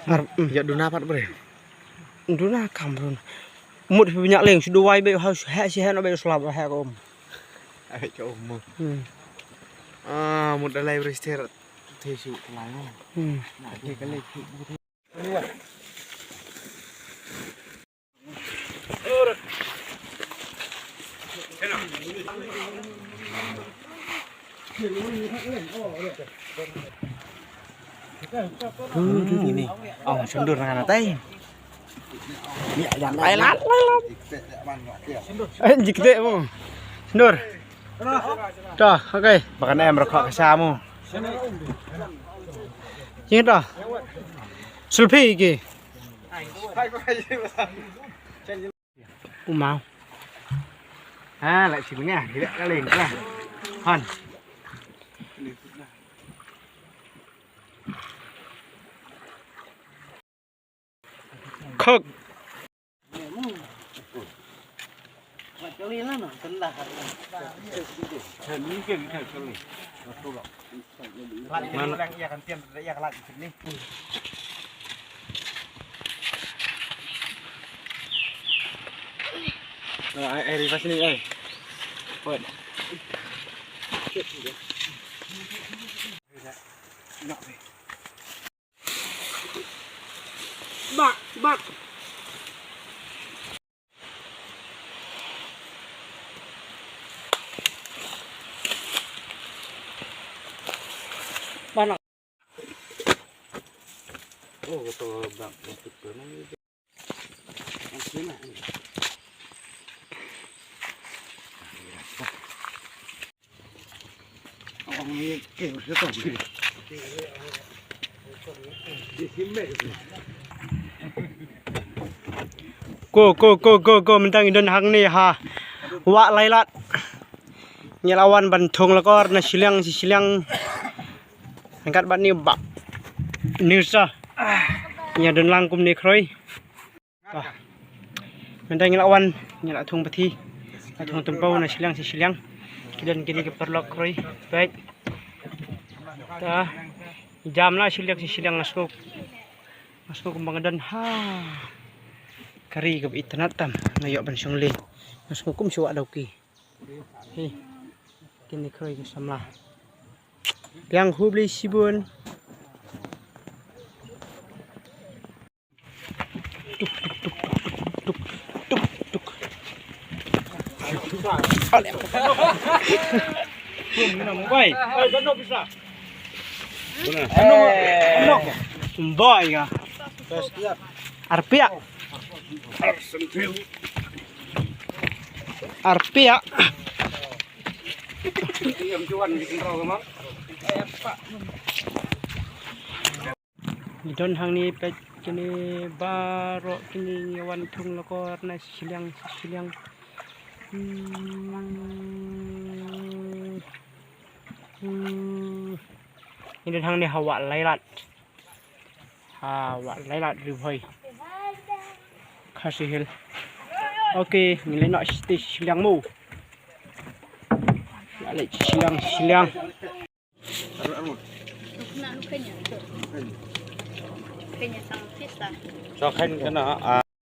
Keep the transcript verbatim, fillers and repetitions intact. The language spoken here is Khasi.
Ar, mm. Ya duna pat bre. Duna kam duna. Mut phi nyak leng, shu duwai be ha, ha, si ha no be slap ha ka um. Ai ka um. Hmm. Ah, mut dalai bre ster. Te shu kalai. Hmm. Na te kalai. Hmm, ni. Oh, sundur na tai. Ni, ai lat, ai lat. Eh, jikte mo. Sundur. Dah, okay. Makan em rokok ke samu. Sini dah. Selfie ke. U Mau. Ha, la shi bnga, gila ka leng ka. Han. Khok. Mana? Eh, eh, riva sini, eh. Kuat. Bak, bak. Mana? Oh, betul bang. Ko, ko, ko, ko, ko, mynta ngi don hangne ha Wah Lailat. Ngi la wan ban thung lakor na shiliang shi shiliang. Hangkat bad ni bak. Ni sa. Ngi don lang kumne khroi. Mynta ngi la wan, ngi la thung pathi. La thung tympew na shiliang shi shiliang. Ki don kine ki paralok khroi. Peit. Ta. Jam la shiliang shi shiliang nga sngew. Nga sngew kumba nga don ha. Ka ri kaba itynnad tam nga ïoh ban shong lei. Nga sngew kum shu wah dawki. Hi. Kine khroi ki samla. Biang khublei shibun. Tuk, tuk, tuk. Bai. Bai ka. Arpiak. Arpiak. Ngi don hangne peit kine baroh kine ngi wan thung lakor na shiliang shiliang. Hmm. Hmm. Ngi don hangne ha Wah Lailat. Ha Wah Lailat Ri Bhoi. Khasi Hills. Okay, ngi leit noh sha shiliang mo. Ngi leit shiliang shiliang. Sa khan kana, ah.